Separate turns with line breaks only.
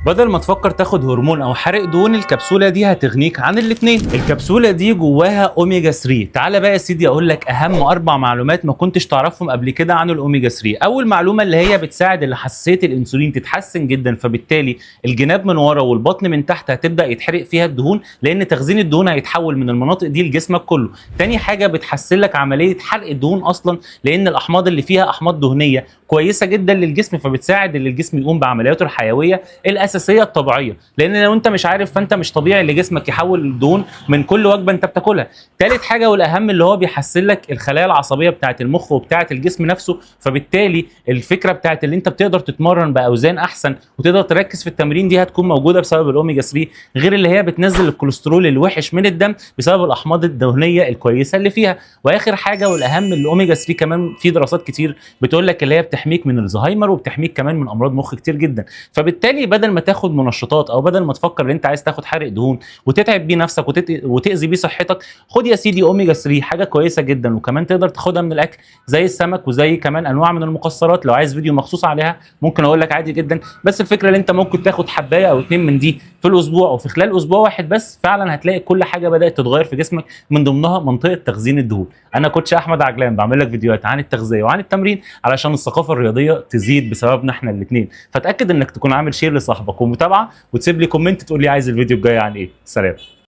بدل ما تفكر تاخد هرمون او حرق دهون، الكبسولة دي هتغنيك عن الاثنين. الكبسولة دي جواها اوميجا 3. تعالى بقى يا سيدي اقول لك اهم 4 معلومات ما كنتش تعرفهم قبل كده عن الاوميجا 3. اول معلومة اللي هي بتساعد اللي حساسية الانسولين تتحسن جدا، فبالتالي الجناب من ورا والبطن من تحت هتبدا يتحرق فيها الدهون، لان تخزين الدهون هيتحول من المناطق دي لجسمك كله. تاني حاجة بتحسن لك عملية حرق الدهون اصلا، لان الاحماض اللي فيها احماض دهنية كويسة جدا للجسم، فبتساعد ان الجسم يقوم بعملياته الحيوية الاساسية الطبيعية، لان لو انت مش عارف فانت مش طبيعي اللي جسمك يحول الدهون من كل وجبة انت بتاكلها. تالت حاجة والاهم اللي هو بيحسن لك الخلايا العصبية بتاعه المخ وبتاعه الجسم نفسه، فبالتالي الفكرة بتاعه اللي انت بتقدر تتمرن باوزان احسن وتقدر تركز في التمرين دي هتكون موجودة بسبب الاوميجا 3، غير اللي هي بتنزل الكوليسترول الوحش من الدم بسبب الاحماض الدهنية الكويسة اللي فيها. واخر حاجة والاهم، الاوميجا 3 كمان في دراسات كتير بتقول لك اللي هي بتحميك من الزهايمر وبتحميك كمان من امراض مخ كتير جدا. فبالتالي بدل ما تاخد منشطات او بدل ما تفكر ان انت عايز تاخد حرق دهون وتتعب بيه نفسك وتاذي بيه صحتك، خد يا سيدي اوميجا 3، حاجة كويسة جدا، وكمان تقدر تاخدها من الاكل زي السمك وزي كمان انواع من المكسرات. لو عايز فيديو مخصوص عليها ممكن اقول لك عادي جدا، بس الفكرة ان انت ممكن تاخد حبايه او 2 من دي في الاسبوع، وفي خلال اسبوع واحد بس فعلا هتلاقي كل حاجة بدات تتغير في جسمك، من ضمنها منطقة تخزين الدهون. انا coach احمد عجلان، بعمل لك فيديوهات عن التغذية وعن التمرين علشان الثقافة الرياضية تزيد بسببنا احنا الاثنين. فتاكد انك تكون عامل share لصاحبك ومتابعة، وتسيب لي comment تقول لي عايز الفيديو الجاي عن ايه. سلام.